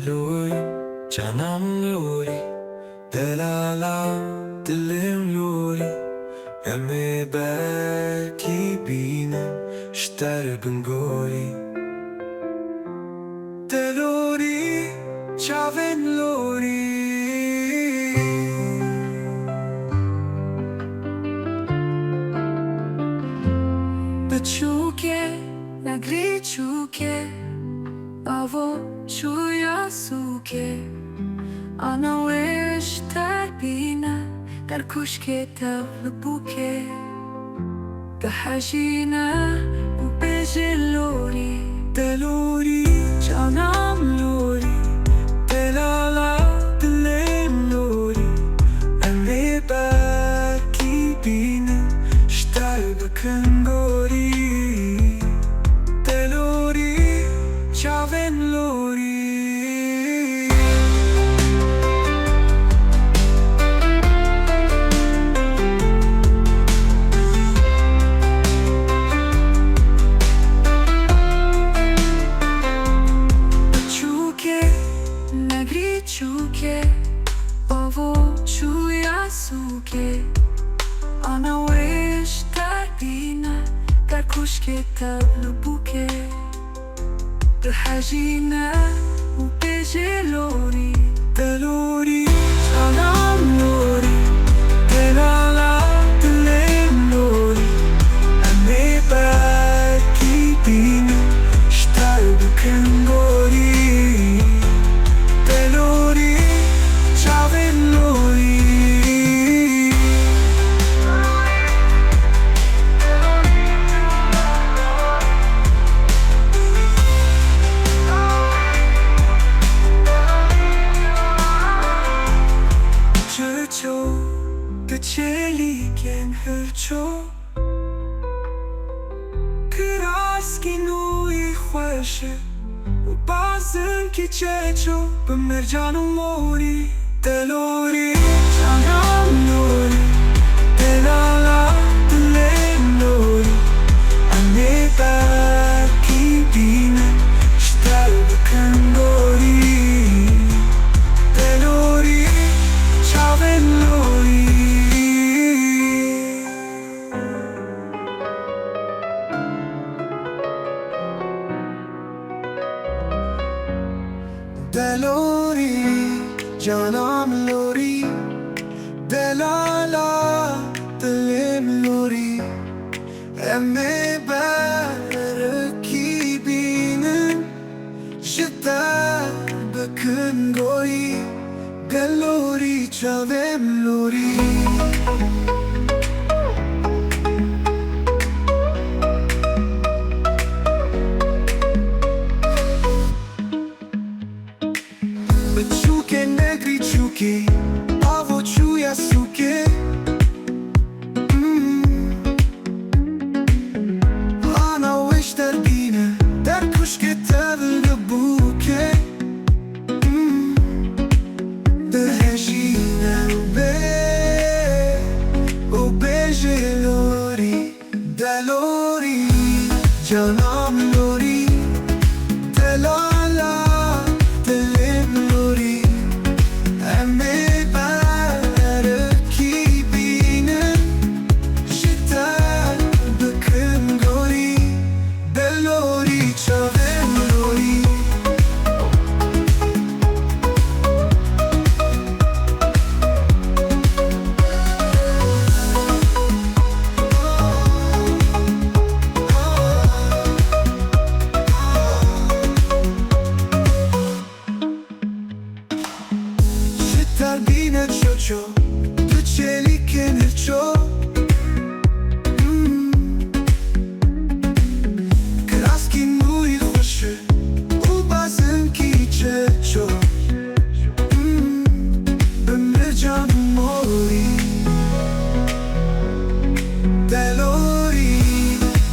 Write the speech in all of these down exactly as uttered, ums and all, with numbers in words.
Lorî, canan lorî, delala dilim lorî, em ê belkî bînin ji te re bin gorî. Delorî, çavên lorî. Biçûkê, negrî çûkê, avo çûya sûkê, ana wê ji te bîne, der kuşkê tev li bûkê. Dihejîne û bêje lorî. Delorî, canan lorî, delala dilêm lorî, em ê belkî bînin, ji te bikin gorî. Delorî, çavên lorî. Çûkê, negrî çûkê, bavo çûya sûkê, ana wê ji te bîne, der kuşkê tev li bûkê. Dihejîne û bêje lorî. Delorî, canan lorî, delala dilêm lorî, em ê belkî bînin, ji te bikin gorî. Delorî, çavên lorî. Çirço, di çêlîkên hirço, kiraskî nûyî xweş e û bazinkî çeço bi mercan û morî. Delorî, canan lorî, delala dilêm lorî, em ê belkî bînin, ji te bikin gorî. Delorî, çavên lorî. Delorî, canan lorî, delala dilêm lorî, em ê belkî bînin, ji te bikin gorî. Delorî, çavêm lorî. Biçûkê, negrî çûkê, avo çûya sûkê. Hmm. Ana wê ji te bîne, der kuşkê tev li bûkê. Hmm. Dihejîne û bê, û bêje lorî. Delorî, canan lorî, delala dilêm lorî, em ê belkî bînin, ji te bikin gorî. Delorî, çavên lorî. Ji te re bîne ço ço, tu çêlîkên hirço. Hmm. Kiraskî nûyî xweş e û bazinkî çeço. Hmm. Bi mercan û morî. Delorî,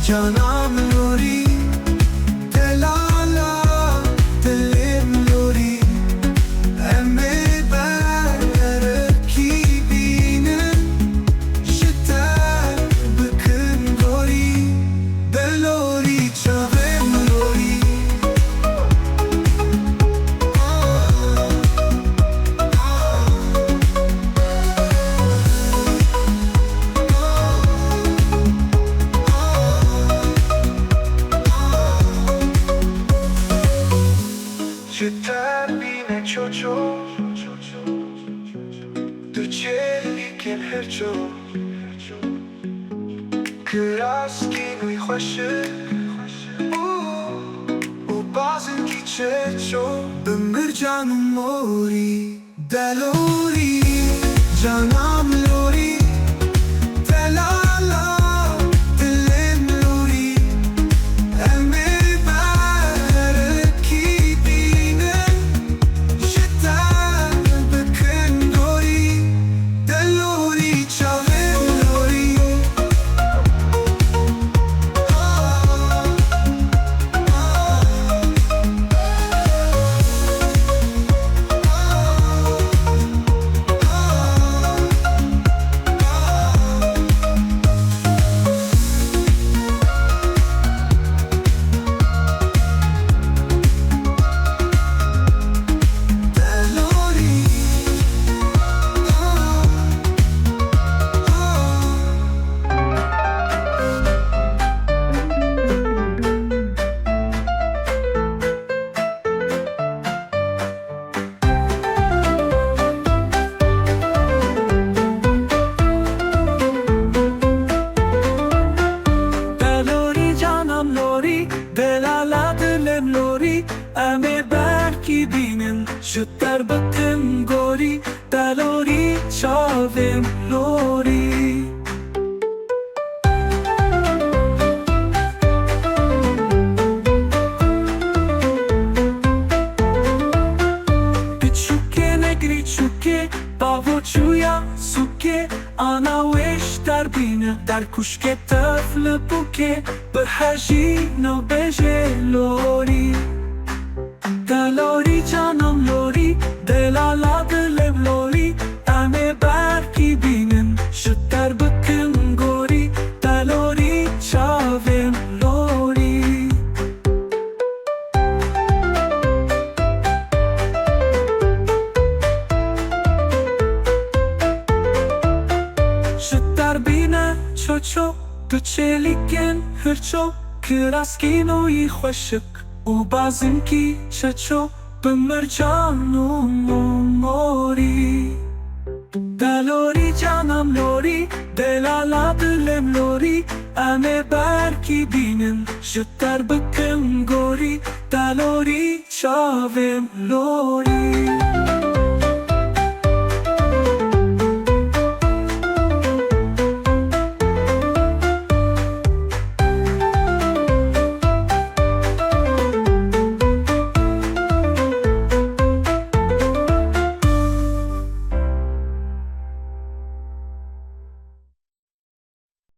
canan lorî, delala dilêm lorî, em ê belkî bînin, ji te bikin gorî. Delorî, çavêm lorî. Ço, kiraskî nû yî xweşik û, û bazinkî çeço bi mircan û morî. Delorî, canan lorî, delala dilên lorî, em ê berkî bînin, ji te bikin gorî. Delorî, çavên lorî. Delorî, canan lorî, delala dilên lorî, em ê berkî bînin, ji te r bikin gorî. Delorî, çavên lorî. Piçûkê negrî çûkê, bavo çûya sûkê, ana wê ji te r bîne, derkuşkê tev li bûkê, bi hejî nû bêjê lorî. Delorî, canan lorî, delala dilên lorî, em ê berkî bînin, ji te r bikin gorî. Delorî, çavên lorî. Ji te r bîne ço ço, bi çêlîkên hirço, kiraskî nû yî xweşik û bazinkî çeço bi mircan û morî. Delorî, canan lorî, delala dilên lorî, em ê berkî bînin, ji te r bikin gorî. Delorî, çavên lorî.